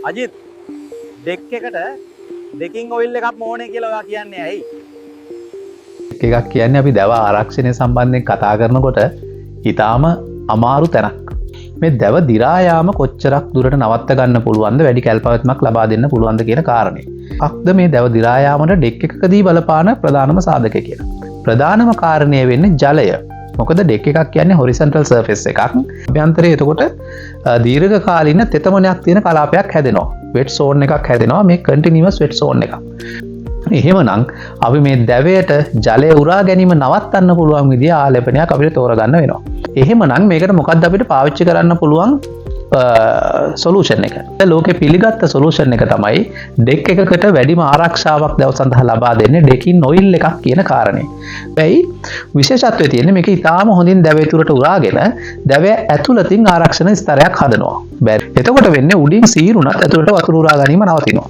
Ajith, deck එකට ඩෙකින් oil එකක් ඕනේ කියලා ඔයා කියන්නේ ඇයි? එකක් කියන්නේ අපි දැව ආරක්ෂණය සම්බන්ධයෙන් කතා කරනකොට ඉතාම අමාරු තැනක්. මේ දැව දිරා යාම කොච්චරක් දුරට නවත්ත ගන්න පුළුවන්ද, වැඩි කැල්පැවැත්මක් ලබා දෙන්න පුළුවන්ද කියන කාරණේ. මොකක්ද මේ දැව දිරා යාමට ඩෙක් එකකදී බලපාන ප්‍රධානම සාධකය කියලා? ප්‍රධානම කාරණය වෙන්නේ ජලය. මොකද ඩෙක් එකක් කියන්නේ හොරිසන්ටල් සර්ෆේස් එකක්. අභ්‍යන්තරයේ එතකොට දීර්ඝ කාලීන තෙතමනයක් තියෙන කලාපයක් හැදෙනවා. වෙට් සෝන් එකක් හැදෙනවා, මේ කන්ටිනියස් වෙට් සෝන් එකක්. එහෙමනම් අපි මේ දැවයට ජලය උරා ගැනීම නවත්තන්න පුළුවන් විදිය ආලේපනයක් අපිට තෝරගන්න වෙනවා. එහෙමනම් මේකට මොකක්ද අපිට පාවිච්චි කරන්න පුළුවන් සොලූෂන් එක? ලෝකෙ පිළිගත්ත සොලූෂන් එක තමයි ඩෙක් එකකට වැඩිම ආරක්ෂාවක් දැව සඳහා ලබා දෙන්නේ ඩෙකින් ඔයිල් එකක් කියන කාරණේ. හැබැයි විශේෂත්වය තියෙන්නේ මේක ඉතාම හොඳින් දැවේ තුරට උරාගෙන දැවය ඇතුළතින් ආරක්ෂණ ස්තරයක් හදනවා. එතකොට වෙන්නේ උඩින් සීරුණත් ඇතුළට වතුර උරා ගැනීම නවතිනවා.